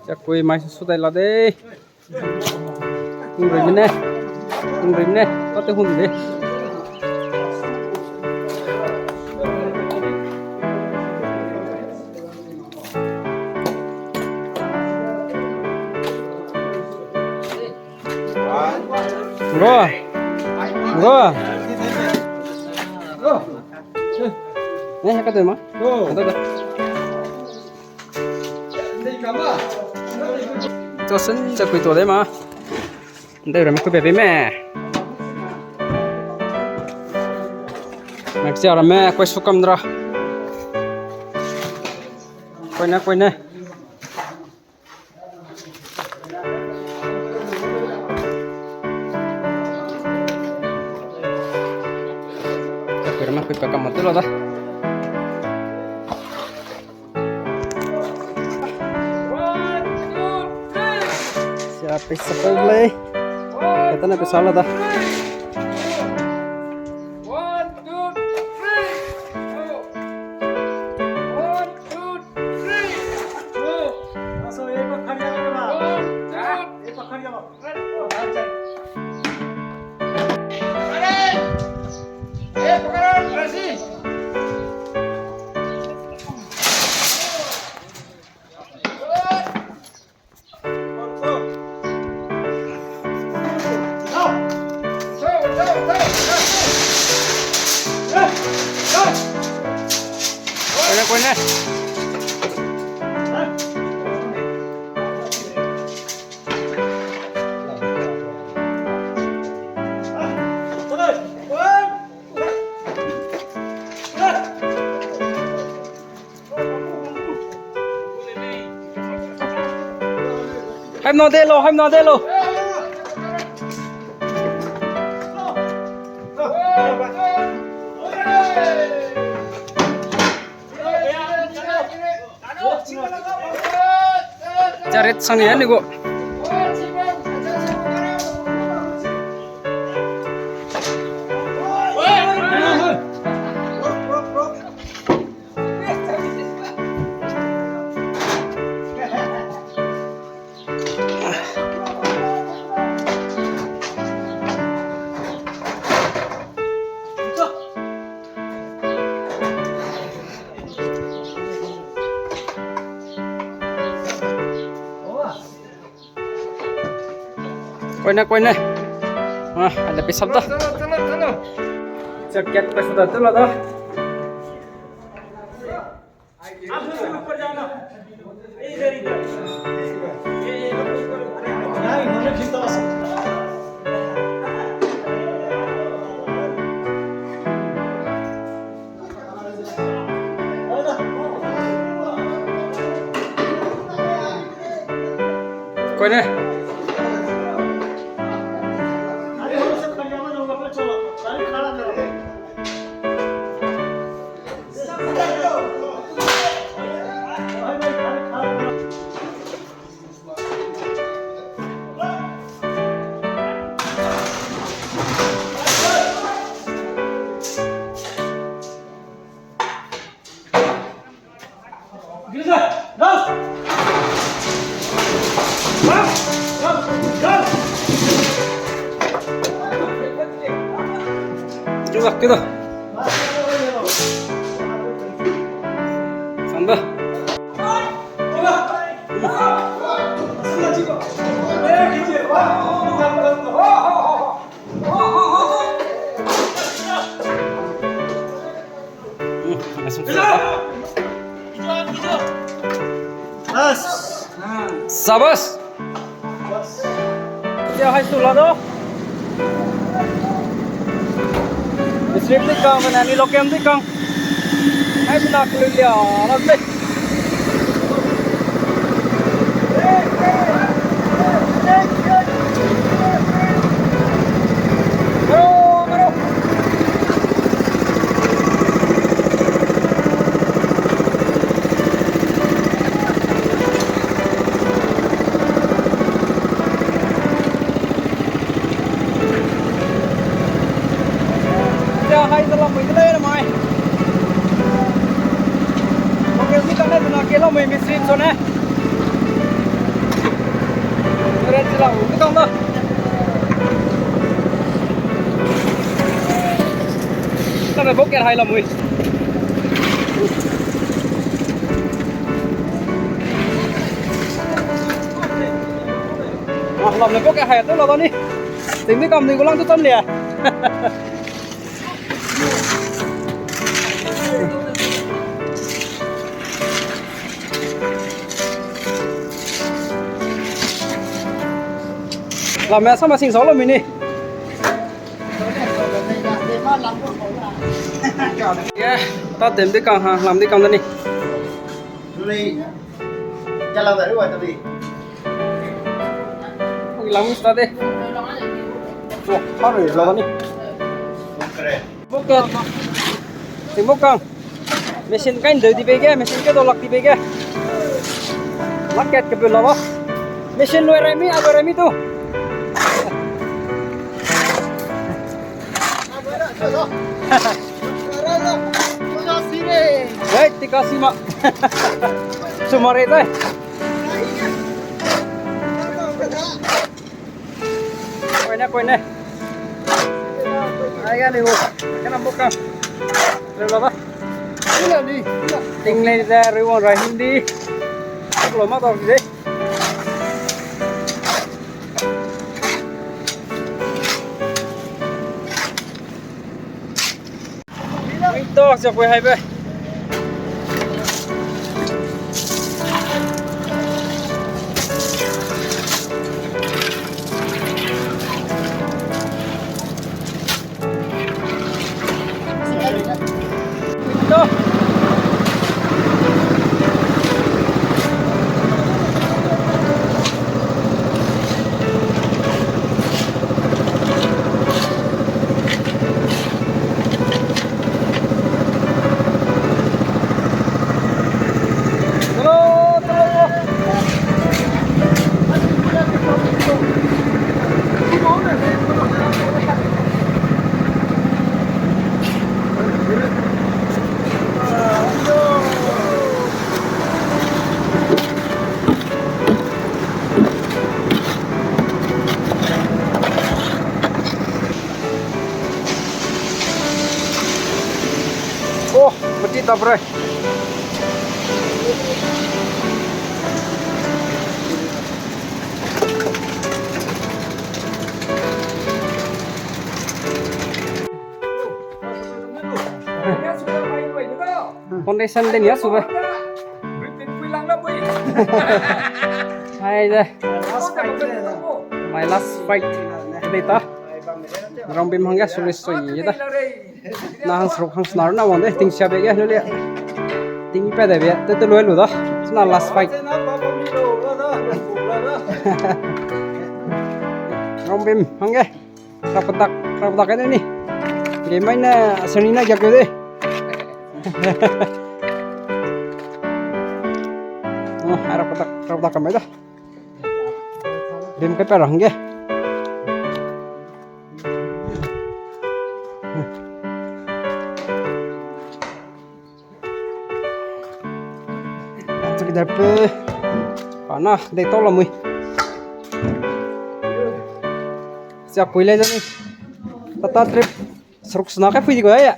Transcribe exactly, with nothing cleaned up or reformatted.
Chakui mai su dai la de. Hung rui mene. Hung rui mene. Kate hung de. Ngua. Ngua. Ne, ka de ma. Ka de. Tosen ze kui to de ma. Nde ramme kui be be me. Mak sia ramme kui su kam dra. Kui ne, kui ne. Kui ramme kui pe kam ma tu lo da. Sia pesa pau lei. Kata na pesa la da. One, two, three. One, two, three. One, two. Koine, koine. Haimna de lo, haimna de lo. Charet sang ni ani gu. Koine, koine. Ah, ale pisap da. Jacket pa suda tela da. Koine. Sabas. Tia hai su la do. District di kang, bena ni local di kang. Hai bena kelu lia, la de. Tia hai de la mui de lei mai. Local Kang da. Kane bau kat hai lamui. Ah, lam ne bau kat hai te la da ni. Ting ni kam ni gu lang tu tam lia. Lam ya sama sing sau lo mi ni. Ya, ta tem de kang ha, lam de kang da ni. Jalang da ri wa ta di. Ui, lang sta de. Cho, pa ri la ni. Kere. Buk ke. Ting buk kang. Machine kain deu di be ge, machine ke do lak di be ge. Market ke bu la ba. Machine loi rai mi, a loi rai mi tu. Hei, tika si ma. Sumare tai. Koine, koine. Ai ga ni wo. Kana mo ka. Re la ba. Ila ni. Ting le de re won ra Hindi. Lo ma dog de. Ui, to, siak pui hai be. Oh, mati tap re. Foundation de nia sube. Hai de. My last fight. Dei ta. Rongbim hangge suri sui ye da. Na hang sruk hang snar na wang de. Ting sia be ge lu le. Ting pe de be. Te te lu lu da. Sna last fight. Rongbim hangge. Rap dak, rap dak ne ni. Ge mai ne seni na giak de. Oh, rap dak, rap dak mai da. Bim ke pe ra hangge. Chak der pe. Pana, dei tau la mui. Sia kui le jani. Tata trip. Sruk sna kai pui di ko ya.